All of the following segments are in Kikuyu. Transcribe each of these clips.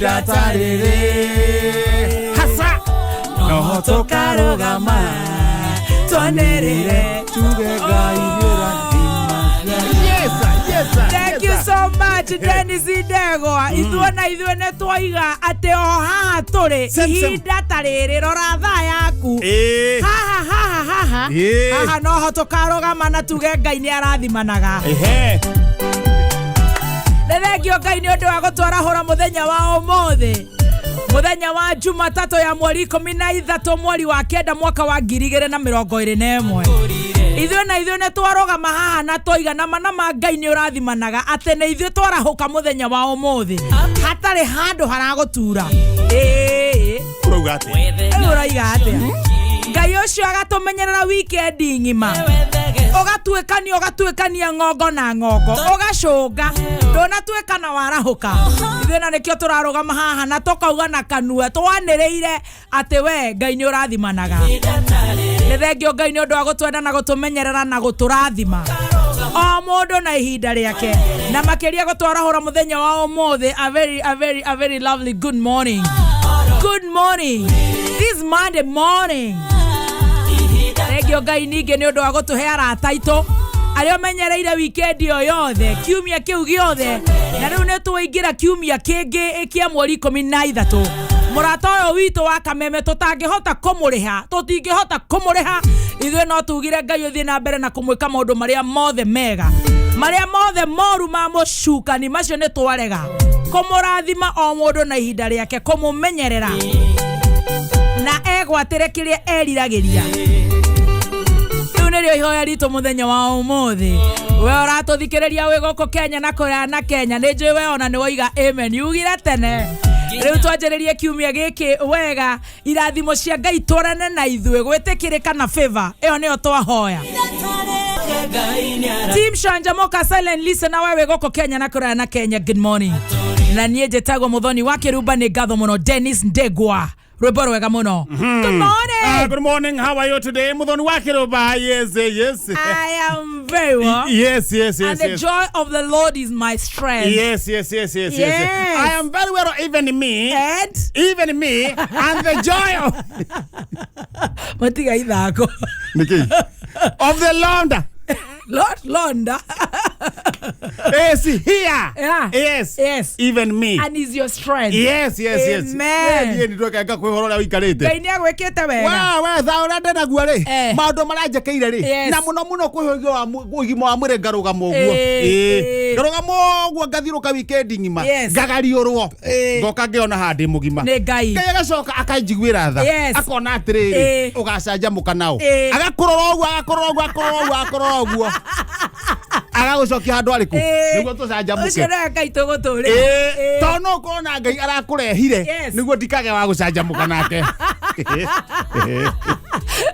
Ihinda ta rĩrĩ Hasa noho tũkarũgama twanĩrĩre. Tuge Ngai nĩũrathima. Yes, sir, yes, sir, Thank yes, you sir. so much, Dennis Ndegwa. Ithuĩ na ithuĩ nĩ twaiga atĩ o haha tũrĩ Same, same. ihinda ta rĩrĩ, rora thaa yaku. Ĩĩ. Haha haha haha Ĩĩ. haha noho tũkarũgama na tuge Ngai nĩ arathimanaga. Ehe. Nĩ thengio Ngai nĩ ũndũ wa gũtwarahũra mũthenya wa ũmũthĩ, mũthenya wa Jumatatũ ya mweri 13 mweri wa 9 mwaka wa 2021. Ithuĩ na ithuĩ nĩ twarũgama haha na twaiga na mana ma Ngai nĩ ũrathimanaga, atĩ nĩ ithuĩ twarahũka mũthenya wa ũmũthĩ hatarĩ handũ haragũtura. Ĩĩ. Ũrauga atĩa? Rĩu ũraiga atĩa? Ngai ũcio agatũmenyerera wikendi ng'ima, ũgatuĩkania ũgatuĩkania ng'ongo na ng'ongo, ũgacũnga ndũnatuĩka na warahũka. Ithuĩ na nĩkĩo tũrarũgama haha na tũkauga na kanua twanĩrĩire atĩ we Ngai nĩ ũrathimanaga. Nĩ thengio Ngai nĩ ũndũ wa gũtwenda na gũtũmenyerera na gũtũrathima o mũndũ na ihinda rĩake, na makĩria gũtwarahũra mũthenya wa ũmũthĩ. A very, a very, a very lovely good morning, good morning this Monday morning. Thengio Ngai ningĩ nĩ ũndũ wa gũtũhe arata aitũ arĩa ũmenyereire wikendi o yothe, kiumia kĩu gĩothe, na rĩu nĩ tũingĩra kiumia kĩngĩ kĩa mweri 13. Mũrata ũyũ witũ wa Kameme tũtangĩhota kũmũrĩha, tũtingĩhota kũmũrĩha ithuĩ, no tugire Ngai ũthiĩ na mbere na kũmwĩka maũndũ marĩa mothe mega, marĩa mothe moru ma mũcukani macio nĩ twarega. Kũmũrathima o mũndũ na ihinda rĩake, kũmũmenyerera na egwatĩre kĩrĩa eriragĩria. Rĩu nĩrĩo ihoya ritũ mũthenya wa ũmũthĩ. We ũratũthikĩrĩria wĩ gũkũ Kenya na kũraya na Kenya, nĩ njũĩ we ona nĩ woiga amen, ugire tene. Rĩu twanjĩrĩrie kiumia gĩkĩ wega, irathimo cia Ngai twarane na ithuĩ, gwĩtĩkĩrĩka na favor ĩyo nĩyo twahoya. Team Canjamũka Silent Listener, we wĩ gũkũ Kenya na kũraya na Kenya, good morning. Na niĩ njĩtagwo Mũthoni wa Kĩrumba. Nĩ ngatho mũno, Dennis Ndegwa, rwĩmbo rwega mũno. Good morning. Good morning. How are you today? Muthoni wa Kiruba. Yes. I am very well. And the joy of the Lord is my strength. Yes. I am very well, even me. And Even me, and the joy of matiga ithako. Niki. Of the Lord Lord Londa is here. Yes. Even me. And is your strength. Yes. Amen. Niĩ nĩndweka kwĩhoro ũrĩa ũikarĩte. Ngai nĩ agwĩkĩte wega. We tha ũrĩa ndenaguo rĩ, maũndũ marĩa njĩkĩire rĩ, na mũno mũno kwĩ ũgima wa mwĩrĩ, ngarũgama ũguo. Ngarũgama ũguo, ngathiũrũka wikendi ng'ima, ngagariũrwo, ngoka ngĩona haha ndĩ mũgima. Nĩ Ngai. Ngai agacoka akanjiguĩra tha, akona atĩrĩrĩ, ũgacanjamũka nao, agakũrora ũguo, agakũrora ũguo, agakũrora ũguo, agakũrora ũguo, agagũcokia handũ arĩkũ nĩguo tũcanjamũke. Ũcio nĩwe Ngai tũgũtũrĩra. Tondũ no ũkorwo na Ngai arakũrehire nĩguo ndikage wa gũcanjamũka nake.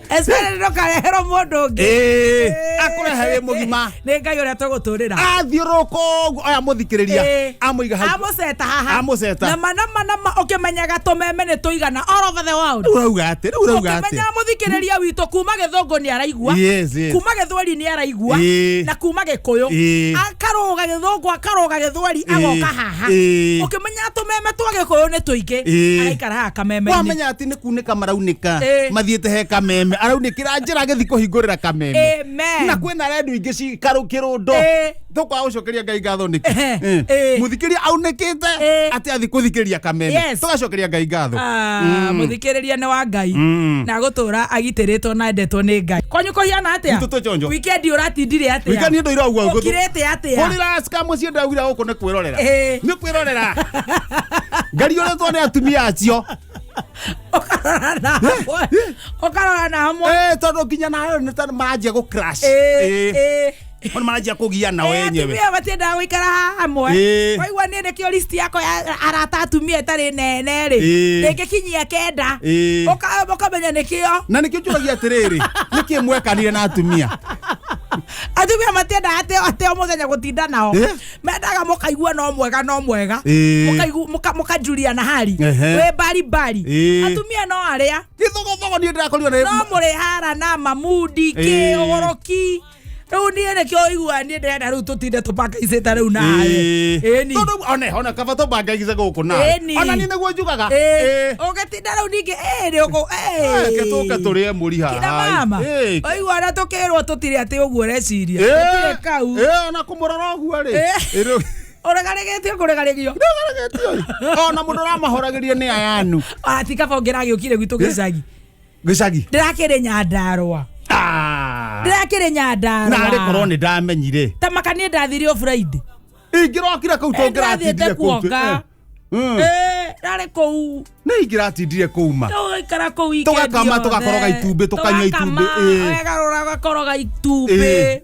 Especially ndũkareherwo mũndũ ũngĩ. Akũrehe wĩ mũgima. Nĩ Ngai ũrĩa tũgũtũrĩra. Athiũrũrũka ũguo oya mũthikĩrĩria, amũiga hau. Amũceta haha. Amũceta. Nama nama nama ũkĩmenyaga tũmeme nĩ tũigana all over the world. Rĩu ũrauga atĩ rĩu ũrauga atĩ Ũkĩmenya mũthikĩrĩria witũ kuma Gĩthũngũ nĩ araigua, kuma Gĩthweri nĩ araigua, na kuma Gĩkũyũ. Akarũga Gĩthũngũ, akarũga Gĩthweri, agoka haha. Ũkĩmenya tũmeme twa Gĩkũyũ nĩ tũingĩ, araikara haha kameme-inĩ. Wamenya atĩ nĩ kunĩka maraunĩka, mathiĩte he kameme, araunĩkĩra njĩra agĩthiĩ kũhingũrĩra kameme. Amen. Na kwĩna redio ingĩ ci kĩrũndo. Tũkwaga gũcokeria Ngai ngatho nĩkĩ? Mũthikĩria aunĩkĩte atĩ athiĩ kũthikĩria kameme. Tũgacokeria Ngai ngatho. Ah, mũthikĩrĩria nĩ wa Ngai na gũtũra agitĩrĩtwo na endetwo nĩ Ngai. Kwanyu kũhiana atĩa? Gwitũ twĩ chonjo. Wikendi ũratindire atĩa? Wikendi ndũire ũguo. Ũkirĩte atĩa? Kũriraska mũciĩ, ndaugire gũkũ nĩ kwĩrorera. Nĩ kwĩrorera ngariũrĩtwo nĩ atumia acio. Ũkarora na hamwe, ũkarora na hamwe. Tondũ nginya nayo nĩ ta maranjia gũ crash. Nĩ maranjia kũgia nao enyewe. Atumia matiendaga gũikara hamwe. Waigua niĩ nĩkĩo list yakwa ya arata atumia ĩtarĩ nene rĩ, ndĩngĩkinyia 9. Ũkamenya nĩkĩo. Na nĩkĩo njũragia atĩrĩrĩ, nĩkĩ mwekanire na atumia? Atumia matiendaga atĩ o mũthenya gũtinda nao. Mendaga mũkaigua no mwega, no mwega. Mũkajuliana hali, wĩ mbari mbari. Atumia no arĩa Gĩthogothogo niĩ ndĩrakorirwo nĩ no mũrĩ hara na mamudi kĩ ũgũrũki. Rĩu niĩ nĩkĩo ũiguaga niĩ ndĩrenda rĩu tũtinde tũbangaicĩte rĩu nawe. Ĩni. Tondũ one ona kaba tũbangaice gũkũ nawe. Ĩni. Ona niĩ nĩguo njugaga. Ĩĩ. Ũgĩtinda rĩu ningĩ ĩĩ nĩ ũkũ ĩĩ. Reke tũke tũrĩe mũri haha. Kina mama. Ĩĩ. Ũigua ona tũkĩrwo tũtirĩ atĩ ũguo ũreciria. Ĩĩ. Tũtirĩ kau. Ĩĩ, ona kũmũrora ũguo rĩ. Ĩĩ. Ĩĩ, rĩu- Ũregaregĩtio kũregaregio. Nĩũregaregĩtio ĩ. Ona mũndũ ũramahoragĩria nĩ ayanu. Ona ti kaba ũngĩragĩũkire gwitũ gĩcagi. Gĩcagi. Ndĩrakĩrĩ Nyandarũa. Ah. Ndĩrakĩrĩ Nyandarũa. Narĩ korwo nĩ ndamenyire. Ta maka niĩ ndathire o Friday. Ingĩrokire kũu Ĩ, ndĩrathiĩte tũngĩratindire kũu. kuonga. Mm. Ĩĩ, ndarĩ kũu. Nĩ ingĩratindire kũu ma. Tũgaikara kũu weekend Tũgakama, yothe. tũgakoroga itumbĩ, tũkanyua Tũgakama, itumbĩ, ĩĩ. ũgegarũra ũgakoroga itumbĩ. Ĩĩ.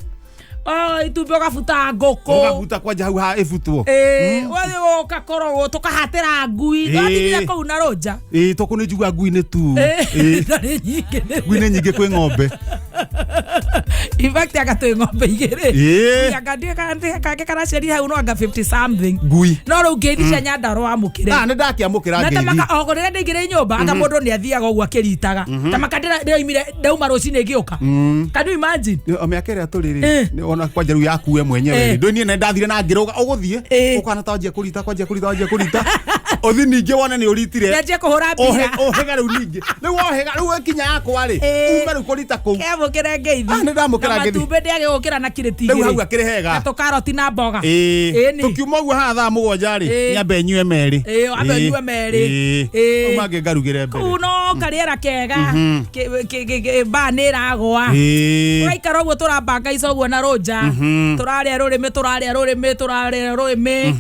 Oh, itumbĩ ũgabuta ngũkũ. Ũgabuta kwanja hau ha ĩbutwo. Ĩĩ, ũgathiĩ ũgakorogwo tũkahatĩra ngui. Ĩĩ. Twatindire kũu na rũnja. Ĩĩ tũkũ nĩ njiguaga ngui nĩ tu. Ĩĩ, Ĩĩ. na nĩ nyingĩ. Ngui nĩ nyingĩ kwĩ ng'ombe. In fact anga twĩ ng'ombe igĩrĩ. Ĩĩ. Anga ndiũĩ kana kangĩ karaciarire hau no anga 50 something. Ngui. No rĩu ngeithi cia Nyandarũa wamũkĩre. Ah, nĩ ndakĩamũkĩra Na ngeithi. tamaka ogo rĩrĩa ndaingĩrire nyũmba anga mũndũ nĩ athiaga ũguo akĩritaga. Tamaka ndĩraumire ndauma rũcinĩ ngĩũka. Can you imagine? O mĩaka ĩrĩa tũrĩ rĩ Eh. nĩ ona kwanja rĩu yakue mwenyewe Eh. rĩ ndũĩ niĩ nĩ ndathire na ngĩrũga ũgũthiĩ Eh. ũkana ta wanjia kũrita kwanjia kũrita wanjia kũrita ũthi ningĩ wone nĩ ũritire Nĩanjie kũhũra Ũhe- mbira. ũhĩga rĩu ningĩ rĩu wohĩga rĩu ĩkinya yakwa rĩ Eh. ume rĩu kũrita kũu Kĩamũkĩre ngeithi. Ah, nĩ ndamũkĩra Na ngeithi. matumbĩ ndĩagĩgũkĩra na kirĩti rĩu igĩrĩ. hau akĩrĩ hega Na tũkaroti na mboga. Ĩĩ. Ĩni. tũkiuma ũguo haha thaa mũgwanja rĩ Ĩĩ. nyambe nyue merĩ Ĩĩ, wambe ũnyue merĩ. Ĩĩ. Ĩĩ. Mau mangĩ ngarugĩre mbere Kũu no karĩera kega. Mbaa nĩ ĩragũa. Ĩĩ. Tũraikara ũguo tũrabanga ica ũguo na rũnja. Tũrarĩa rũrĩmĩ tũrarĩa rũrĩmĩ tũrarĩa rũrĩmĩ.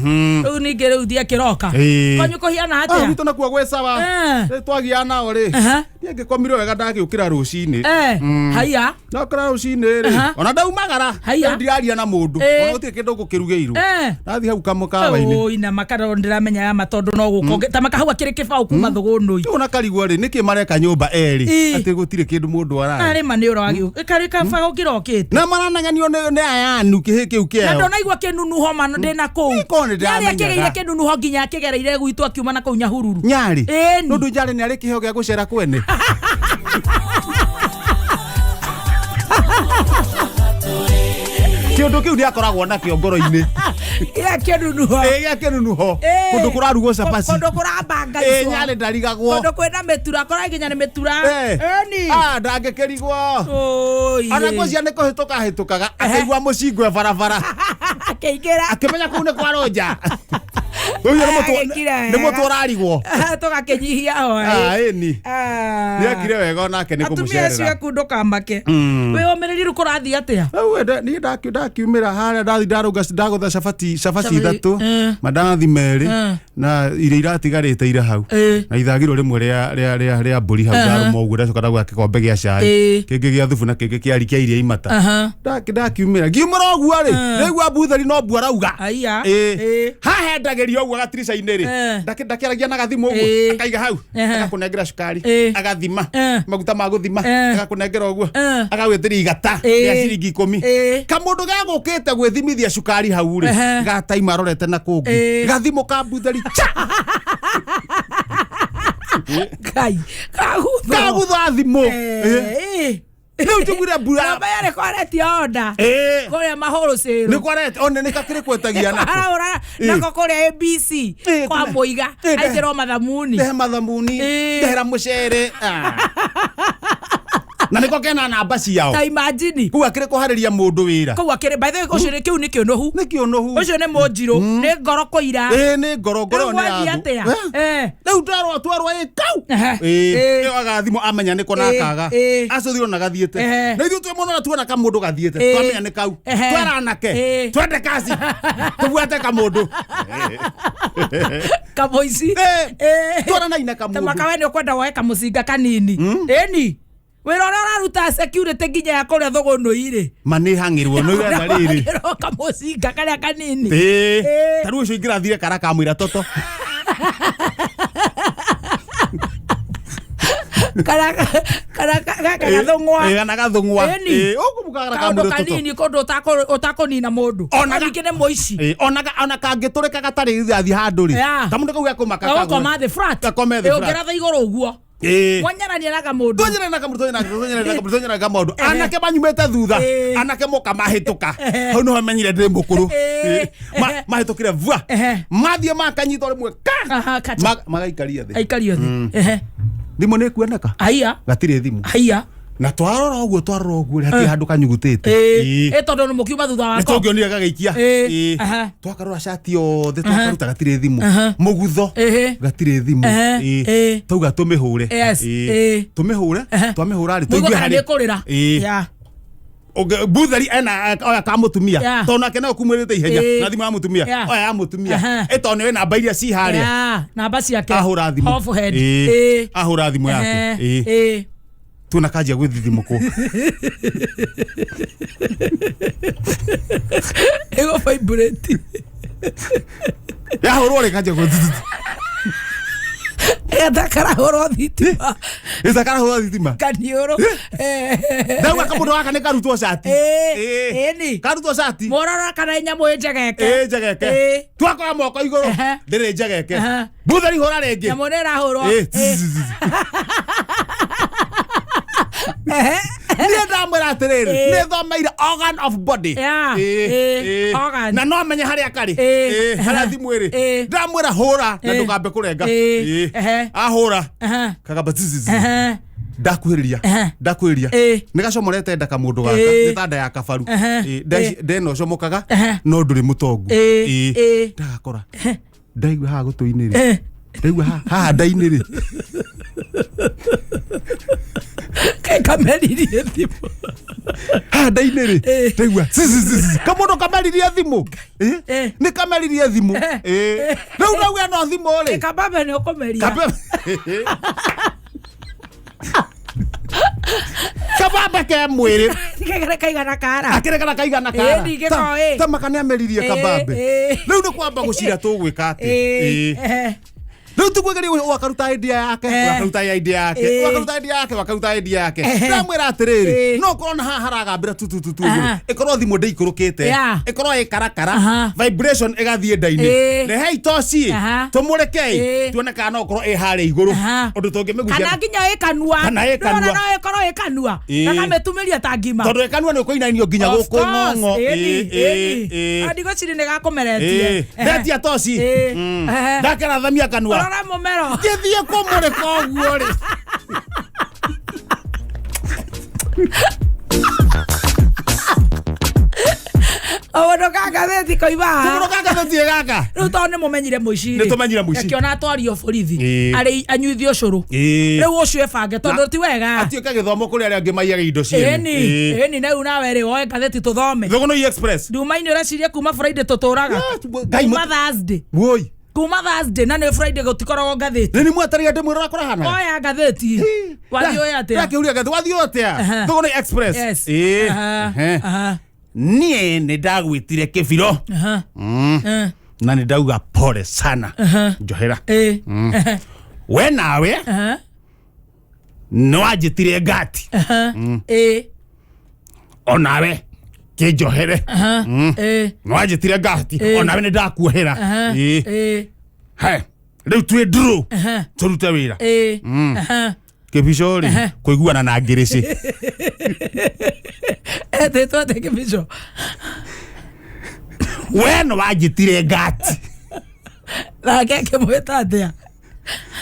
Rĩu ningĩ rĩu thiĩ kĩroka. Ĩĩ. Kwanyu kũhiana Ah, atĩa? gwitũ nakuo gwĩ sawa Eh. Rĩ twagia nao rĩ Aha. niĩ ngĩkomire wega ndagĩũkĩra rũcinĩ Eh, haiya. ndokĩra rũcinĩ rĩ Aha. ona ndaumagara Haiya. Rĩu ndiraria na mũndũ Ĩĩ. ona gũtirĩ kĩndũ ngũkĩrugĩirwo Eh. ndathiĩ hau kamũkawa-inĩ Oi na makaro ndiramenya ya matondu no guko ta makahau akĩrĩ kĩbaũ kuma thũgũnũi. rĩu ona karigwo rĩ nĩkĩ mareka nyũmba erĩ Ĩĩ. atĩ gũtirĩ kĩndũ mũndũ ararĩa Arĩ ma nĩ ũragĩ karĩ kabaũ kĩrokĩte. na maranenganio nĩ ayanu kĩhĩ kĩu Na kĩao ndonaigua kĩnunuho ma ndĩna kũu. Nĩkorwo nĩ Nyarĩ ndĩramenyaga. akĩgereire kĩnunuho nginya akĩgereire gwitũ akiuma na kũu Nyahururu. nyarĩ Ĩni. nĩ ũndũ nyarĩ nĩ arĩ kĩheo gĩa gũcera kwene kĩũndũ kĩu nĩ akoragwo nakĩo ngoro-inĩ Gĩa kĩnunuho. Ĩĩ, gĩa kĩnunuho Ĩĩ. kũndũ kũrarugwo cabaci Kũndũ kũrabanga Ĩĩ, icwa. nyarĩ ndarigagwo Kũndũ kwĩna mĩtura kora nginya nĩ mĩtura. Ĩĩ. Ĩni. Ah, ndangĩkĩrigwo Oi. ona ngũcia nĩ kũhĩtũka hĩtũkaga akĩigua mũcingwe barabara Akĩingĩra. akĩmenya kũu nĩ kwa Roja Ũyũ nĩ mũtũ- Agĩkira nĩ mũtũ ũrarigwo Tũgakĩnyihia Ah, hwaĩ. ĩni Ah. nĩekire wega onake nĩ Atumia acio kũmũcerera aku ndũkamake. Wĩyũmĩrĩrie rĩu kũrathiĩ atĩa? Rĩu ende niĩ ndakiumĩra harĩa ndathi ndarũga ndagũtha cabaci cabaci Cabaci, ithatũ eh. mandathi merĩ Eh. na irio iratigarĩte ira hau Eh. na ithagiro rĩmwe rĩa rĩa rĩa rĩa mbũri hau ndarũma ũguo ndacoka ndagũra gĩkombe gĩa cai Eh. kĩngĩ gĩa thubu na kĩngĩ kĩa kĩa iria imata Aha. Ndakiumĩra ngiumĩra ũguo rĩ ndaigua mbutheri no mbua arauga Aya. Ĩĩ. Ĩĩ. haha endagĩria ũguo gatirica-inĩ rĩ Eh. ndakĩaragia na gathimũ ũguo Ĩĩ. akaiga hau Ehe. agakũnengera cukari Ĩĩ. agathima Eh. maguta ma gũthima Eh. agakũnengera ũguo Eh. agagwĩtĩria igata Ĩĩ. rĩa ciringi ikũmi Ĩĩ. kamũndũ gegũkĩte gwĩthimithia cukari hau rĩ Ehe. gataima arorete na kũngĩ Ĩĩ. gathimũ ka mbutheri cha Ngai. Kagutho. kagutha thimũ Ĩĩ. Eh. rĩu njiguire mbura Namba yarĩ kwaretia order. Ĩĩ. Kũrĩa mahũrũcĩrwo. nĩ kwarete one nĩ kakĩrĩ kwetagia nako Arahũra Ĩĩ. nako kũrĩa ABC Ĩĩ, kwa kũrĩa- Mũiga Ĩĩ, aitĩrwo mathamuni. ndehe mathamuni Ĩĩ. ndehera mũcere Ah. na nĩko kena namba ciao Ta imagine. kũu akĩrĩ kũharĩria mũndũ wĩra Kũu akĩrĩ by the way ũcio nĩ kĩu nĩ kĩũnũhu. nĩ kĩũnũhu Ũcio nĩ mũnjirũ nĩ ngoro kũira. ĩĩ nĩ ngoro ngoro Rĩu nĩ gwathiĩ yathũ. atĩa? Eh. Eh. rĩu twarwa twarwa ĩ kau Ehe. Ĩĩ. Ĩĩ. ĩyo agathimwo amenya nĩko na Ĩĩ. akaga Ĩĩ. acũthirwo na gathiĩte Ehe. na ithuĩ twĩ mũno na tuona kamũndũ gathiĩte Ĩĩ. twamenya nĩ kau Ehe. twera anake Ĩĩ. twende kaci tũbuate kamũndũ Kamũici. Ĩĩ. Ĩĩ. twaranai na Ta kamũndũ makawe nĩ ũkwenda woe kamũcinga kanini. Ĩni. Wĩra ũrĩa ũraruta security nginya ya kũrĩa thũgũnũi rĩ. ma nĩ hang'ĩrwo nĩ wetha rĩrĩ Ũragĩrwo kamũcinga karĩa kanini. Ĩĩ. Ĩĩ. ta rĩu ũcio ingĩrathire kara kamwĩra toto Kana kana gaka gathũng'wa. Ĩĩ, kana gathũng'wa Ĩni. Ĩĩ, ũkũmũkagara Kaũndũ kamwĩra toto kanini kũndũ ũtakũnina mũndũ. Ona ga- Ningĩ nĩ mũici. Ĩĩ, ona kangĩtũrĩka gatarĩ rithathi handũ rĩ Yeah. kamũndũ kau gekũmaka Gagũkoma thĩ flat. Gakome thĩ Ĩĩ, flat. Ũngĩratha igũrũ ũguo. Ĩĩ. Mwanyarania na kamũndũ. Twanyana na kamũndũ, twanyana na kamũndũ, twanyana na kamũndũ. Anake manyumĩte thutha. Ĩĩ. Anake moka mahĩtũka. Hau nĩho menyire ndĩ mũkũrũ. Ĩĩ. Ĩĩ. Mahĩtũkire vua. Ehe. Mathiĩ makanyitwo rĩmwe ka. Aha, kata. Magaikaria thĩ. Aikario thĩ. Ehe. Thimũ nĩ ĩkuoneka? Haiya. Gatirĩ thimũ. Haiya. Na twarora ũguo, twarora ũguo rĩ, hatirĩ handũ kanyugutĩte. Ĩĩ. Ĩĩ. Ĩ tondũ nĩ mũkiuma thutha Nĩ wako. tũngĩonire gagĩikia. Ĩĩ. Ĩĩ. Aha. Twakarora cati yothe twakaruta gatirĩ thimũ. Mũgutho Ĩhĩ. gatirĩ thimũ. Ehe. Ĩĩ. Ĩĩ. Tauga tũmĩhũre. Yes. Ĩĩ. Ĩĩ. Tũmĩhũre. Ehe. Twamĩhũra rĩ Mũigue tũigue kana harĩ. nĩ ĩkũrĩra. Ĩĩ. Yeah. Buthari ena oya ka mutumia Yeah. tondũ nake no kumwĩrĩte ihenya Ĩĩ. na thimũ ya mutumia Yeah. oya ya mutumia Aha. ĩ tondũ nĩwe namba iria ci harĩa Yeah. Namba ciake. ahũra thimũ Off head. Ĩĩ. Ĩĩ. Ahũra thimũ yake. Ehe. Ĩĩ. Ĩĩ. Tuona kanjia gwĩthithimũkwo. Ĩgo vibrate. Yahũrwo rĩ kanjia gwĩthithimũkwo. Ĩgakarahũrwo thitima. Ĩtakarahũra thitima. Kaniũrũ. Ndauga kamũndũ gaka nĩ karutwo cati. Ĩĩ. Ĩni. Karutwo cati. Mũrora kana nyamũ ĩnjegeke. Ĩĩ njegeke. Ĩĩ. Twakoya moko igũrũ. Ehe. Ndĩrĩ njegeke. Ehe. Buthari hũra rĩngĩ. Nyamũ nĩ ĩrahũrwo. Ĩĩ. Ĩĩ. Ehe. Niĩ ndamwĩra atĩrĩrĩ, Ĩĩ. nĩ thomeire organ of body. Yeah. Ĩĩ, Ĩĩ. ĩĩ. Organ. Na no menye harĩa karĩ. Ĩĩ. Ĩĩ, harĩa thimũ ĩrĩ. Ĩĩ. Ndamwĩra hũra na Ĩĩ. ndũkambe kũrenga. Ĩĩ. Ĩĩ. Ehe. Ahũra Ehe. kagamba zizizi. Ehe. Ndakuhĩrĩria. Ehe. Ndakuhĩrĩria. Ĩĩ. Nĩ gacomorete nda kamũndũ gaka. Ĩĩ. Nĩ ta nda ya kabaru. Ehe. Ĩĩ, Ĩĩ. ndeno ũcomokaga Ehe. no ndũrĩ mũtongu. Ĩĩ. Ĩĩ. Ĩĩ. Ndagakora ndaigua haha gũtũ-inĩ rĩ, Eh. ndaigua haha nda-inĩ rĩ. Kaĩ kameririe thimũ. Haha nda-inĩ rĩ. Ĩĩ. Ndaigua zizizizi. Kamũndũ kameririe thimũ. Ĩĩ. Ĩĩ. Nĩ kameririe thimũ. Eh. Ĩĩ. Rĩu ndauga no thimũ rĩ. Kabambe nĩ ũkũmeria. Kabambe ke mwĩrĩ. Kagere kaigana kara. Akĩrĩ kana kaigana Ĩĩ, kara. ndingĩkorwo, ĩĩ. Ta maka nĩ ameririe Ĩĩ, kabambe. ĩĩ. Rĩu nĩ kwamba gũcira tũgwĩka atĩ. Ĩĩ. Ĩĩ. Ehe. Rĩu tũkwĩgeria wakaruta idea yake. Eh. Wakaruta idea yake. Ĩĩ. Wakaruta idea yake, wakaruta idea yake. Ehe. Ndamwĩra atĩrĩrĩ, Ĩĩ. no ũkorwo na haha haragambĩra tu tu tu tu Aha. ũguo. Ĩkorwo thimũ ndĩikũrũkĩte. Yeah. Ĩkorwo ĩkarakara. Aha. Vibration ĩgathiĩ nda-inĩ. Ĩĩ. Rehei toci. Aha. Tũmũrĩkei. Ĩĩ. Tuone kana no ũkorwo ĩ harĩa igũrũ. Aha. Ũndũ tũngĩmĩgucia. Kana nginya ĩ kanua. Kana ĩ kanua. Nĩwona no ĩkorwo ĩ kanua. Ĩĩ. Na kamĩtumĩria ta ngima. Tondũ ĩkanua nĩ ũkũinainio nginya Of gũkũ course. ng'ong'o. Ĩni, Ĩĩ, ĩĩ, ĩni. ĩĩ. Ah, ndigwĩciria nĩ gakũmeretie. Ĩĩ. Ndetia toci. Ĩĩ. Ehe. Ndakerathamia kanua. Rora mũmero. Ngĩthiĩ kũmũrĩka ũguo rĩ. Kaũndũ ka ngathĩti koima haha. Tũmũrũ ka ngathĩti gaka. Rĩu tondũ nĩ mũmenyire mũici Nĩ tũmenyire mũici. Akĩona atwario borithi. Ĩĩ. Arĩ anyuithio ũcũrũ. Ĩĩ. Rĩu ũcio ĩbange tondũ ti wega. Atuĩke gĩthomo kũrĩ arĩa angĩ maiyaga indo ciene. Ĩni, ĩni na rĩu nawe rĩ woe ngathĩti tũthome. Thũgũnũi Express. Ndumainĩ ũreciria kuma Friday tũtũraga. Ngai Kuma Thursday. Woi. Kuma Thursday na nĩ Friday gũtikoragwo ngathĩti. Nĩ nimwetereire ndĩmwĩre ũrĩa kũrahanaga. Oya ngathĩti. Wathiĩ ũyũ atĩa? Ndakĩũria ngathĩti wathiĩ ũyũ atĩa? Aha. Thũgũnũi Express. Yes. Ĩĩ. Aha, Ehe. aha, Niĩ nĩ ndagwĩtire kĩbiro. aha. Eh, Na nĩ ndauga pole sana. Aha. Njohera. Ĩĩ. Ehe, We nawe aha, nĩ wanjĩtire ngati. aha. Ĩĩ. Onawe kĩnjohere. Aha. Ĩĩ. Nĩ wanjĩtire ngati. Ĩĩ. Onawe nĩ ndakuohera. Aha. Ĩĩ. Ĩĩ. He. Rĩu twĩ ndurũ. Aha. Tũrute wĩra. Ĩĩ. Aha. Kĩbico rĩ Ehe. kũiguana na ngĩrĩcĩ. Etĩtwo atĩa kĩbico? We nĩ wanjĩtire ngati. Nake akĩmwĩta atĩa?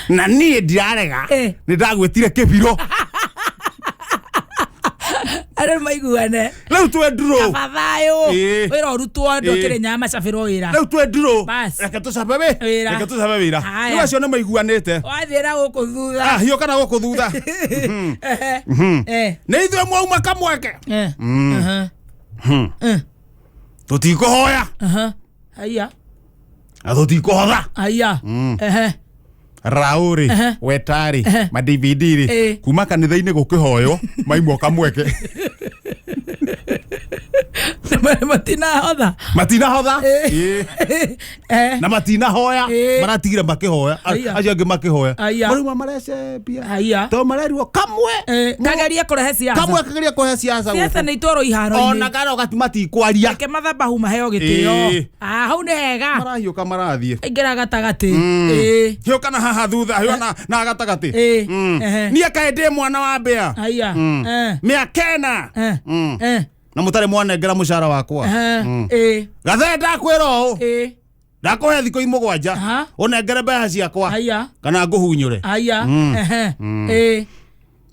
Na niĩ ndirarega. Ĩĩ. Nĩ ndagwĩtire kĩbiro. Andũ maiguane. Rĩu twĩ ndurũ. Bathayũ. Ĩĩ. Wĩra ũrutwo andũ Ĩĩ. kĩrĩ nyama macabĩrwo wĩra. Rĩu twĩ ndurũ. Bas. Reke tũcabe wĩ. Wĩra. Reke tũcabe wĩra. Haya. Rĩu acio nĩ maiguanĩte. Wathiĩ na gũkũ thutha. Ah, hiũka na gũkũ thutha. Ehe. Eh. Nĩ ithuĩ mwauma kamweke. Eh. Aha. Eh. Tũtikũhoya. Aha. Haiya. Na tũtikũhotha. Haiya. Ehe. Raũ-rĩ, Ehe. wetarĩ, Ehe. ma DVD-rĩ, Ĩĩ. kuma kanitha-inĩ gũkĩhoywo maimwo kamweke. Nĩ Matinahotha. Matinahotha. Eh. Ĩĩ. Eh. Na matinahoya. Ĩĩ. Maratigire makihoya. Aya. Acio angĩ makihoya. Aya. Marauma marecembia. Aya. To marerirwo kamwe. Eh, kagerie kũrehe siasa. Kamwe kageria kũhe siasa Siasa gũkũ. nĩ itwarwo Ona iharo-inĩ. kana ũgati matikwaria. Reke mathabahu maheo gĩtĩo. Ĩĩ. Ah, hau nĩ hega. Marahiũka marathiĩ. Aingĩra gatagatĩ. Ĩĩ. Hiũka na haha thutha, hiũka na gatagatĩ. Ĩĩ. Ehe. Niĩ kaĩ ndĩ mwana wa mbĩa. Aya. Eh. Mĩaka ĩna. Eh. Eh. Na mũtarĩ mwanengera mũcara wakwa. Eh. Ĩĩ. Gathee ndakwĩra ũũ. Ĩĩ. Ndakũhe thikũ 7. Aha. Ũnengere mbeca ciakwa. Aya. Kana ngũhunyũre. Aya. Ehe. Ĩĩ.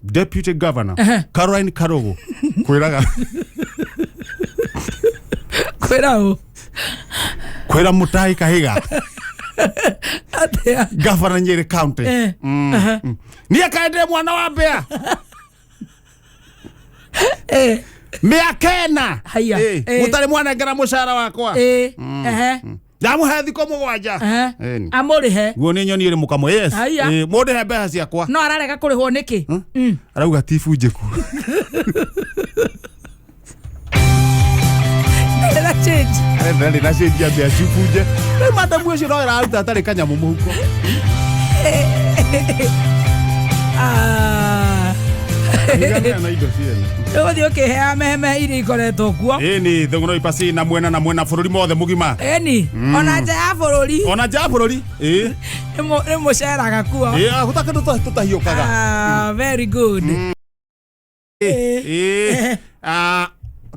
Deputy Governor Caroline Karugu kwĩraga Kwĩra ũ? kwĩra Mutahi Kahiga Atĩa? Governor Nyeri County. Eh. Aha. Niĩ kaĩ ndĩ mwana wa mbĩa. Eh. Mĩaka ĩna. Haya. Ĩĩ. Eh. Mũtarĩ mwanengera mũcara wakwa. Ĩĩ. Ehe. Ndamũhe thikũ 7. Ehe. Ĩni. Amũrĩhe. Guo nĩ nyoni ĩrĩ mũkamo. Yes. Haya. Ĩĩ, mũndĩhe mbeca ciakwa. No ararega kũrĩhwo nĩkĩ? Mm. Arauga ti bunjĩku. Ndarĩ na change. Ndarĩ na change ya mbeca cibunje. Rĩu madamu ũcio no ĩraruta atarĩ kanyamũ mũhuko. Ah. Higanĩra na indo ciene. Ũgũthiĩ ũkĩheaga meheme iria ikoretwo kuo. Ĩni thũgũrũ ipasi na mwena na mwena bũrũri mothe mũgima. Ĩni, ona nja ya bũrũri Ona nja ya bũrũri. Ĩĩ. nĩ mũceraga kuo. Ĩĩ, gũtakĩ tũtahiũkaga. Ah, very good. Ĩĩ. Ah,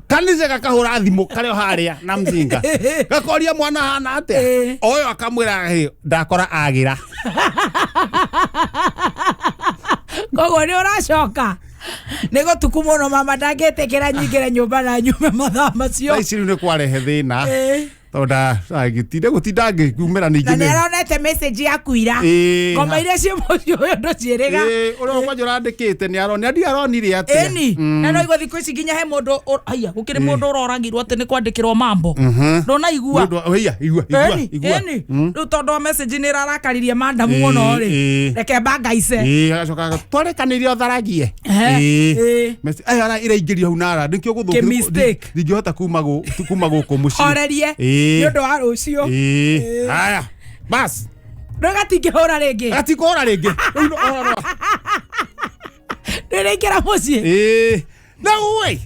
kanitha gakahũra thimũ karĩ o harĩa na mzinga. Gakoria mwana hana atĩa. Ĩĩ. Ũyũ akamwĩra "Hĩ, ndakora agĩra. Koguo nĩ ũracoka. Nĩ gũtuku mũno mama ndangĩtĩkĩra nyingĩre nyũmba na nyume mathaa macio. Thaa ici rĩu nĩ kwarehe thĩna. Ĩĩ. Tondũ ndagĩtinde gũtinda ngĩumĩra ningĩ Na nĩ nĩ. aronete message yaku ira. Ĩĩ. Ngoma iria ciĩ mũciĩ ũyũ ndũciĩrĩga. Ĩĩ, ũrĩa kwanja ũrandĩkĩte nĩ aroni andi aronire atĩa. Ĩni, na no igua thikũ ici nginya he mũndũ aya gũkĩrĩ mũndũ ũroragirwo atĩ nĩ kwandĩkĩrwo mambo. Ndũnaigua. Nĩ ũndũ wa- Hĩya, igua, igua, Ĩni, igua. ĩni. Rĩu tondũ wa message nĩ ĩrarakaririe mandamu Ĩĩ, mũno rĩ. ĩĩ. Reke mbangaice. Ĩĩ, agacoka twarĩkanĩire ũtharagie. Ehe, Ĩĩ. ĩĩ. Aya ĩraingĩrio hau nara nĩkĩo gũthũkia Kĩ-mistake. ndingĩhota kuma gũkũ mũciĩ. Horerie. Ĩĩ. Nĩ ũndũ wa rũciũ. Ĩĩ. Haya. Bas. Rĩu gatingĩhũra rĩngĩ. Gatikũhũra rĩngĩ. Rĩu no- ora rora. Rĩraingĩra mũciĩ. Ĩĩ. Na ui.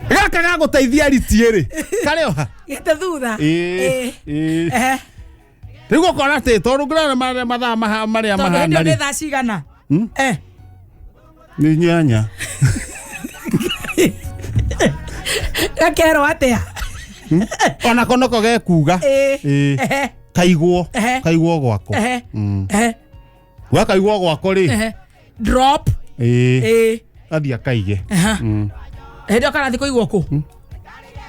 Gaka gagũteithia ritiĩ rĩ. Karĩ o ha. Gĩte thutha. Ĩĩ. Ĩĩ. Ehe. Rĩu ũkona atĩ tondũ ngĩrora marĩa mathaa marĩa Tondũ hĩndĩ mahana ĩyo nĩ rĩ. thaa cigana? Eh. Nĩ 8. Gakerwo atĩa? Onako noko gekuga. Ĩĩ. Ĩĩ. Ehe. Kaigwo. Ehe. Kaigwo gwako. Ehe. Ehe. Gakaigwo gwako rĩ. Ehe. Drop. Ĩĩ. Ĩĩ. Athiĩ akaige. Aha. Hĩndĩ ĩyo karathiĩ kũigwo kũ?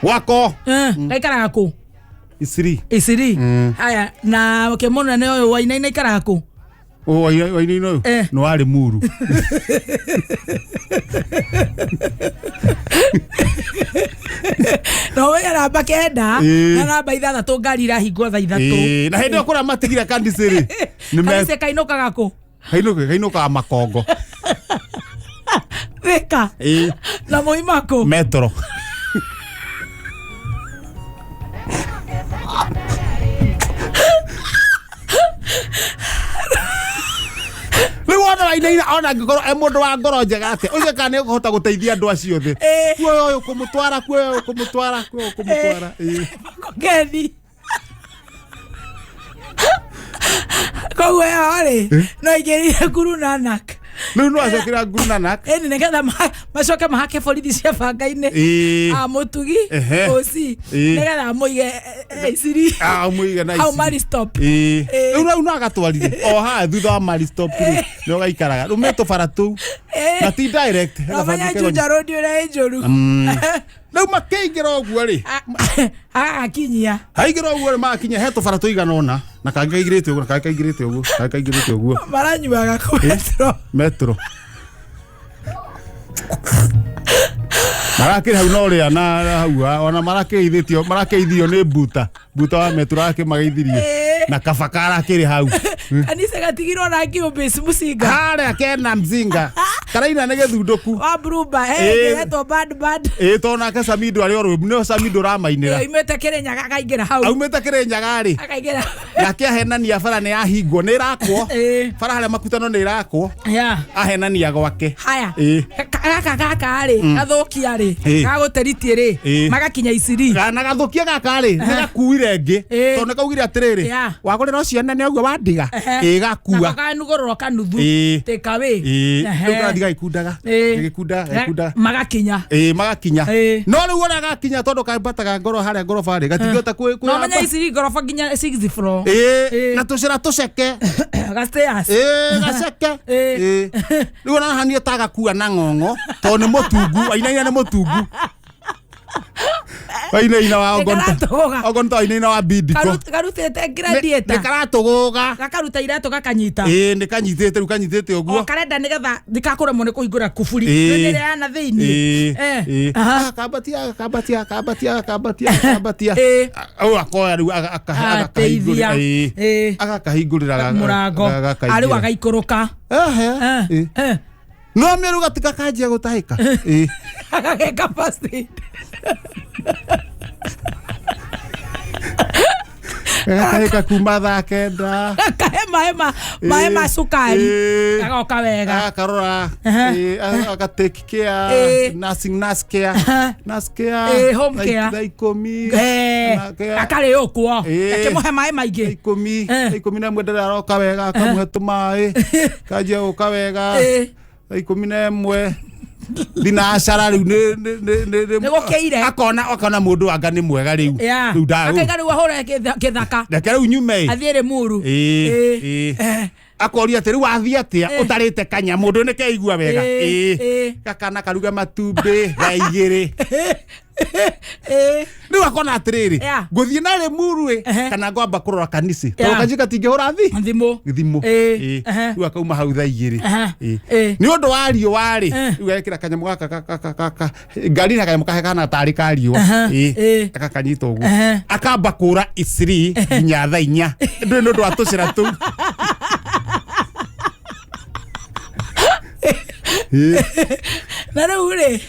Gwako. Eh, Gaikaraga kũ? Isiri. Isiri. Haya, na kĩmũnene ũyũ wainaina aikaraga kũ? Wainaina ũyũ. Eh. Nĩ warĩ muru. Na ũmenye namba 9 Ĩĩ. na namba 6 ngari irahingwo thaa 3. Ĩĩ. Na hĩndĩ ĩyo kũrĩa matigire kandici rĩ. Nĩ me Kanitha kainũkaga kũ? kainũkaga makongo. Thika. Ĩĩ. Na mũima kũ? Metro. Rĩu wona wainaina ona angĩkorwo e mũndũ wa ngoro njega atĩa ũcio kana nĩ ũkũhota gũteithia andũ acio othe. Ĩĩ. Kuoya ũyũ kũmũtwara, kuoya ũyũ kũmũtwara, kuoya ũyũ kũmũtwara. Ĩĩ. Kethi. Koguo ĩyo rĩ no ingĩrire Guru Nanak. Rĩu no acokera Guru Nanak. Ĩni nĩgetha macoke mahake borithi cia banga-inĩ. Ĩĩ. A Mũtugi Ehe. OC Ĩĩ. nĩgetha amũige Isiri. Ah, mũige na Hau Isiri. Maristop. Ĩĩ. Ĩĩ. Rĩu rĩu no agatwarire o haha thutha wa Maristop rĩ nĩ ũgaikaraga rĩu me tũbara tũu Ĩĩ. na ti direct. No menya Juja Road ũrĩa ĩ njũru. Rĩu makĩingĩra ũguo rĩ Agakinyia. haingĩra ũguo rĩ magakinya he tũbara tũigana ũna na kangĩ kaingĩrĩte ũguo na kangĩ kaingĩrĩte ũguo kangĩ kaingĩrĩte ũguo Maranyuaga kũ metro. Metro. Marakĩrĩ hau no rĩa na hau ona marakĩgeithĩtio marakĩgeithio nĩ buta buta wa metro arakĩmageithirie Ĩĩ. na kaba karakĩrĩ hau. Kanitha gatigirwo na ngiũmbĩci mũcinga. Harĩa kena mzinga karaina nĩ gĩthundũku. Wa brumba. Ĩĩ. Ĩretwo bad bad. Ĩĩ, tondũ nake Samido arĩ o rwĩmbo nĩo Samido ũramainĩra. Oimĩte Kĩrĩnyaga akaingĩra hau. Aumĩte Kĩrĩnyaga rĩ. Akaingĩra. Nake ahenania bara nĩ yahingwo, nĩ ĩrakwo. Ĩĩ. Bara harĩa makutano nĩ ĩrakwo. Yeah. Ahenania gwake. Haya. Ĩĩ. Gaka gaka rĩ, gathũkia rĩ, Ĩĩ. gagũteritie rĩ, Ĩĩ. magakinya iciri. Na gathũkia gaka rĩ, nĩ gakuire ĩngĩ. Ĩĩ. Tondũ nĩ kaugire atĩrĩrĩ, Yeah. wagũrĩra ũcio nene ũguo wandiga. Ehe. Ĩĩ, gakua. Nako kanugũrũrwo kanuthu. Ĩĩ. Take away. Ĩĩ. Ehe. Rĩu karathiĩ gagĩkundaga. Ĩĩ. Gagĩkundaga, gagĩkundaga. Magakinya. Ĩĩ, magakinya. Ĩĩ. No rĩu ũrĩa gakinya, tondũ kambataga ngoro harĩa ngoroba rĩ, gatingĩhota No menya kwĩyamba. iciri ngoroba nginya sixth floor. Ĩĩ, Ĩĩ. na tũcĩra tũceke. Ga stairs. Ĩĩ, gaceke. Ĩĩ. Ĩĩ. Rĩu ona hanie ta gakua na ng'ong'o, tondũ nĩ mũtungu, wainaina nĩ mũtungu. Wainaina wa ogonta. Nĩkaratũgũga. Ogonta wainaina wa bindiko. Karutĩte Nĩ gladiator. karatũgũga. Gakaruta iratũ gakanyita. Ĩĩ, nĩ kanyitĩte rĩu, kanyitĩte O ũguo. karenda nĩgetha ndikakũremwo nĩ kũhingũra kuburi. Ĩĩ. Nĩ na thĩinĩ. Ĩĩ, Eh. ĩĩ. Aha. Akambatia, akambatia, akambatia, akambatia, akambatia. Ĩĩ. Ũyũ akoya rĩu Ateithia. agakahingũrĩra. Ĩĩ. Ĩĩ. Agakahingũrĩra Mũrango. gakaingĩra. Arĩu agaikũrũka. Ehe. Eh. Ĩĩ. Eh. No mĩrũ gatika kanjia gũtahĩka. Ĩĩ. Agageka first aid. Gatahĩka kuma thaa 9. Akahe maĩ ma maĩ ma Ĩĩ. cukari. Ĩĩ. Gagoka wega. Agakarora. Aha. Ĩĩ, aga take care. Ĩĩ. Nursing, nurse care. Aha. Nurse care. Ĩĩ, home care. Thaa 10. Eh. Na care. Gakarĩ ũkuo. Ĩĩ. Gakĩmũhe maĩ maingĩ. 10. Eh. 11 ndĩrĩ aroka wega, akamũhe tũmaĩ, kanjia gũka wega. Ĩĩ. Thaa 11 thinacara rĩu Nĩ gũkĩire. akona mũndũ anga nĩ mwega rĩu. Yeah. Rĩu Akaiga rĩu ahũre gĩthaka. Reke rĩu nyume ĩ. Athiĩ Rĩmuru. Ĩĩ, Ĩĩ. ĩĩ. Eh. Akoria atĩ rĩu wathiĩ atĩa Ĩĩ. ũtarĩte kanya mũndũ nĩ keigua wega. Ĩĩ, Ĩĩ. ĩĩ. Gakana karuga matumbĩ thaa 2. Ĩĩ. Rĩu akona atĩrĩrĩ, Yeah. ngũthiĩ na Rĩmuru ĩ, Ehe. kana ngwamba kũrora kanisi, tondũ Yeah. kanji gatingĩhũra thi Thimũ. thimũ. Ĩĩ. Ĩĩ. Ehe. Rĩu akauma hau thaa 2. Ehe. Ĩĩ. Ĩĩ. Nĩ ũndũ wa riũa rĩ, Eh. rĩu agekĩra kanyamũ gaka ngari na kanyamũ kahe kana tarĩ ka riũa. Aha. Ĩĩ. Ĩĩ. Agakanyita ũguo, Ehe. akamba kũra iciri nginya thaa 4, ndũĩ nĩ ũndũ wa tũcĩra tũu. Ĩĩ. Na rĩu rĩ,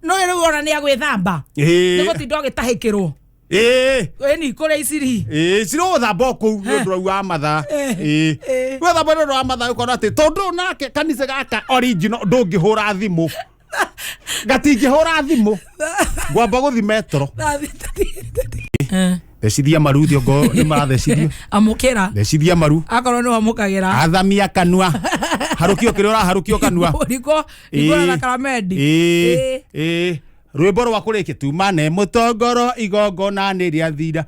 no rĩu ona nĩ agwĩthamba. Ĩĩ. Nĩ gũtinda ũgĩtahĩkĩrwo. Ĩĩ. Ĩni kũrĩa iciri. Ĩĩ, cirũthamba o kũu nĩ ũndũ wa mathaa. Ĩĩ. Ĩĩ. Gwĩthamba nĩ ũndũ wa mathaa, ũkona atĩ tondũ nake kanitha gaka original ndũngĩhũra thimũ, gatingĩhũra thimũ, ngwamba gũthi metro. Thaa 6. Thecithia maru thiongo nĩ marathecithio. Amũkĩra. Thecithia maru. Akorwo nĩ wamũkagĩra. Athamia kanua, harũkio kĩrĩa ũraharũkio kanua. Riko riko na sakramendi. Ĩĩ, ĩĩ. Rwĩmbo rwa kũrĩkia tumane mũtongoro igongona nĩ rĩathira.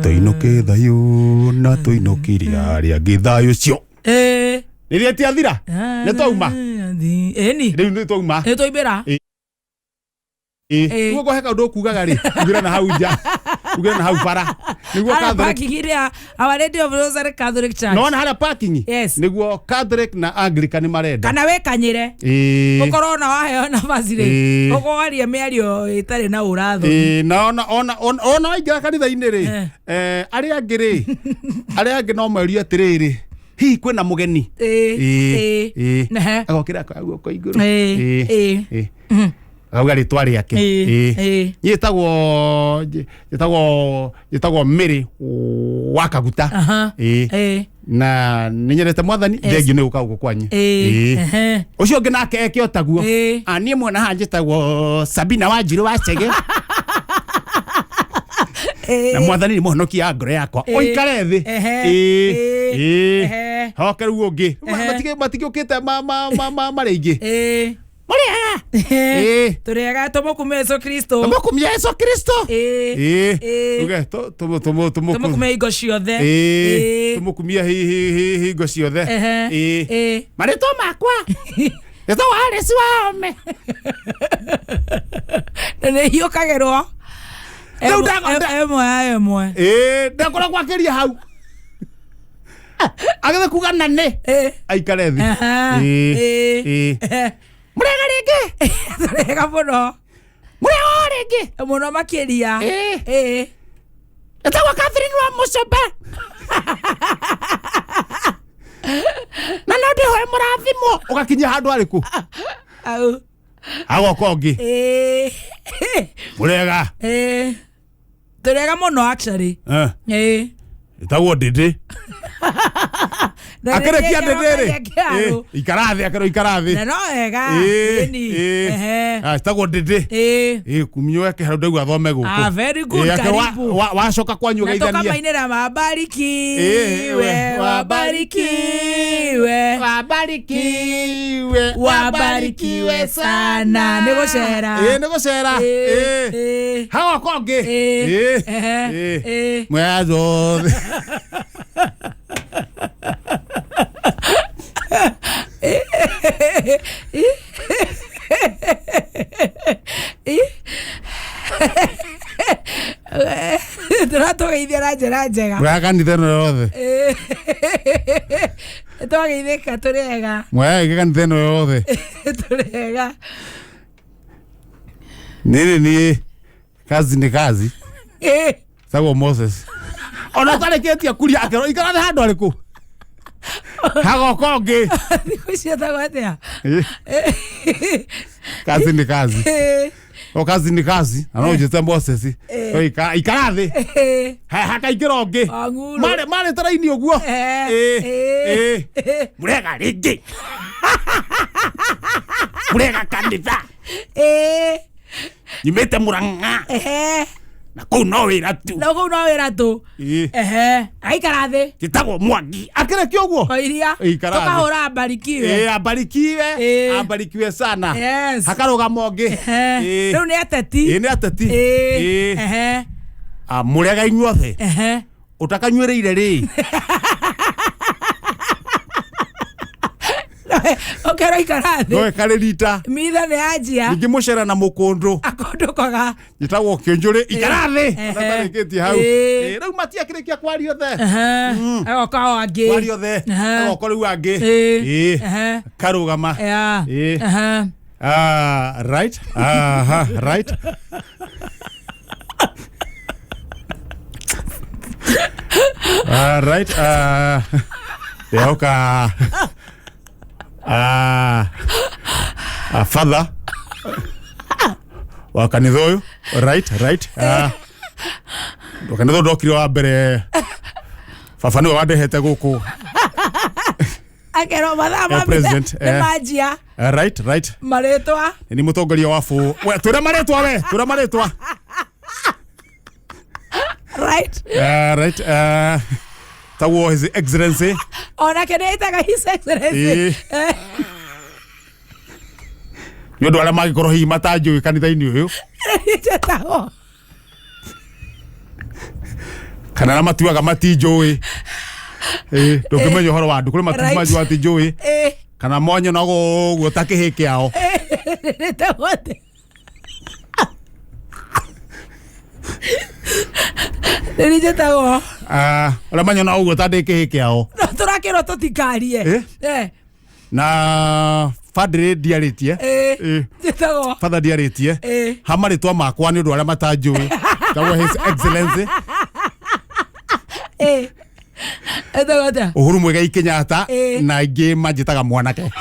Tũinũke thayũ na tũinũkirie arĩa angĩ thayũ cio. Ĩĩ. Rĩrĩa tiathira nĩ twauma. Ĩni. Rĩu nĩ twauma. Nĩ twaimĩra. Ĩĩ. Ĩĩ. Nĩguo he kaũndũ ũkugaga rĩ, ugĩra na hau nja, ugĩra na hau bara nĩguo Harĩa Catholic. parking ĩrĩa Our Lady of Rosary Catholic Church. Nona harĩa parking. Yes. Nĩguo Catholic na Anglican marenda. Kana wĩkanyĩre. Ĩĩ. Ũkorwo ona waheo nafasi rĩ, Ĩĩ. ũkwaria mĩario ĩtarĩ na ũrathoni. Ĩĩ, na ona waingĩra kanitha-inĩ rĩ, Eh. arĩa angĩ rĩ, arĩa angĩ no merie atĩrĩrĩ, hihi kwĩna mũgeni. Ĩĩ, Ĩĩ, ĩĩ. ĩĩ. Nehe. Agokĩra akoya guoko igũrũ. Ĩĩ, Ĩĩ, ĩĩ. ĩĩ. Akauga rĩtwa rĩake. Ĩĩ, Ĩĩ. ĩĩ. Njĩtagwo Mary wa Kaguta. Aha. Ĩĩ. Ĩĩ. Na nĩ nyendete mwathani, thengiũ nĩ gũka gũkũ kwanyu. Ĩĩ. Ĩĩ. Ehe. Ũcio ũngĩ nake eke o taguo. Ĩĩ. Ah, niĩ mwena haha njĩtagwo Sabina Wanjirũ wa Chege. Ĩĩ. Na mwathani nĩ mũhonokia wa ngoro yakwa. Ĩĩ. Ũikare thĩ. Ehe. Ĩĩ. Ĩĩ. Ĩĩ. Ehe. Hoke rĩu ũngĩ. Ehe. Matigĩũkĩte marĩ aingĩ. Ĩĩ. Mũrĩega. Ĩĩ. Tũrĩega tũmũkumie Yesu Kristo. Tũmũkumie Yesu Kristo. Ĩĩ. Ĩĩ. Ĩĩ. Uge Tũmũkumie hingo ciothe. Ĩĩ. Ĩĩ. Tũmũkumie hingo ciothe. Ehe. Ĩĩ. Ĩĩ. Marĩtwa makwa ĩtagwo Alice Wahome. Na nĩ hiũkagĩrwo. Rĩu Ĩmwe ya ĩmwe. Ĩĩ, ndakoragwo akĩria hau agĩthiĩ kuga na nĩ Ĩĩ. aikare thĩ. Aha. Ĩĩ. Ĩĩ. Ĩĩ. Ehe. Mũrĩega rĩngĩ. Tũrĩega mũno. Mũrĩega o rĩngĩ. Mũno makĩria. Ĩĩ. Ĩĩ. Etagwo Catherine wa Mũcombe na no ndĩhoe mũrathimwo. Ũgakinyia handũ arĩkũ? Au. Agoka ũngĩ. Ĩĩ. Mũrega? Ĩĩ, tũrega mũno actually. Ĩĩ. Ĩtagwo Ndĩndĩ. Na Akĩrĩkia rĩrĩa Ndĩndĩ rĩ, kĩroka kĩarũ. Ikara thĩ, akĩrwo ikara thĩ. Na no wega. Ĩĩ, Ĩni. ĩĩ. Ehe. Ah, ĩtagwo Ndĩndĩ. Ĩĩ. Ĩĩ, kumio eke hau ndaigua athome gũkũ. Ah, very good, Ĩĩ, akĩrwo karibu. wacoka kwanyu Na ũgeithanie. tũkamainĩra Ĩĩ, wabarikiwe, wabarikiwe, wabarikiwe, wabarikiwe sana. Nĩ gũcera. Ĩĩ, nĩ gũcera. Ĩĩ, Ĩĩ. ĩĩ. Hagoka ũngĩ. Ĩĩ. Ĩĩ. Ehe. Ĩĩ. Ĩĩ. Mwega Tũratũgeithia na njĩra njega. Mwega kanitha ĩno yothe. Ĩĩ. Twageithĩka, tũrĩ ega. Mwega kanitha ĩno yothe. Tũrĩ ega. Nĩrĩ niĩ kazi nĩ kazi. Ĩĩ. Tagwo Moses ona ũtarĩkĩtie kuria, akĩrwo ikara thĩ handũ arĩkũ, hagoka ũngĩ. Thikũ ici etagwo atĩa? Ĩĩ, kazi nĩ kazi. Ĩĩ. O kazi nĩ kazi na no njĩte Moses. O ikara thĩ. Ĩĩ. Hakaingĩra ũngĩ. Wang'uru. Marĩ taraini ũguo. Ĩĩ. Ĩĩ. Ĩĩ. Mũrega rĩngĩ, mũrega kanitha. Ĩĩ. Nyumĩte Mũrang'a. Ehe. Na kũu no wĩra tu. Na kũu no wĩra tu. Ĩĩ. Ehe, aikara thĩ. Njĩtagwo Mwangi, akĩrekia ũguo. O iria. Ikara thĩ. Tũkahũra mbarikiwe. Ĩĩ, abarikiwe. Ĩĩ. Abarikiwe sana. Yes. Hakarũgama ũngĩ. Ehe. Ĩĩ. Rĩu nĩ ateti. Ĩĩ, nĩ ateti. Ĩĩ. Ĩĩ. Ehe. Ah, mũrega inyuothe. Ehe. Ũtakanyuĩrĩire rĩ. Ũkerwo ikara thĩ. No ĩkarĩ rita. Mitha nĩ yanjia. Ningĩ mũcera na mũkũndũ. Akũndũkaga. Njĩtagwo Kĩũnjũrĩ, ikara thĩ. Ehe. Ũtatarĩkĩtie hau. Ĩĩ. Ĩĩ, rĩu matiakĩrĩkia kwaria othe. Ehe. Agoka o angĩ. Kwaria othe. Ehe. Agoka rĩu angĩ. Ĩĩ. Ĩĩ. Ehe. Karũgama. Yeah. Ĩĩ. Ehe. Ah, right. Aha, right. Ah, right. Ah, ndĩhoka father wa kanitha ũyũ, right. Ah, kanitha ũyũ ndokire wa mbere, baba nĩwe wandehete gũkũ. Akerwo mathaa ma Eh, mitha president, nĩ eh. manjia. Ah, right. Marĩtwa. Ni mũtongoria wa bũ we, twĩre marĩtwa, we twĩre marĩtwa. Right. Right, tagwo His Excellency. Onake nĩ ĩtaga His Excellency. Ĩĩ. Nĩ ũndũ arĩa mangĩkorwo hihi matanjũĩ kanitha-inĩ ũyũ, Njĩtagwo. kana arĩa matuaga matinjũĩ. Ĩĩ, ndũngĩmenya ũhoro wa andũ, kũrĩ matinjũĩ atinjũĩ, Ĩĩ. kana monyonaga ũguo ta kĩhĩ kĩao. Njĩtagwo atĩa? Nĩ njĩtagwo. Ah, arĩa manyonaga ũguo ta ndĩ kĩhĩ kĩao. No tũrakĩrwo tũtikarie. Ĩ? Eh. Na badĩrĩ ndiarĩtie. Ĩ. Ĩ. Njĩtagwo. Father ndiarĩtie. Ĩ. Ha marĩtwa makwa nĩ ũndũ arĩa matanjũĩ, tagwo His Excellency Ĩ. Ĩtagwo atĩa? Uhuru Muigai Kenyatta. Ĩ. Na ingĩ manjĩtaga mwanake.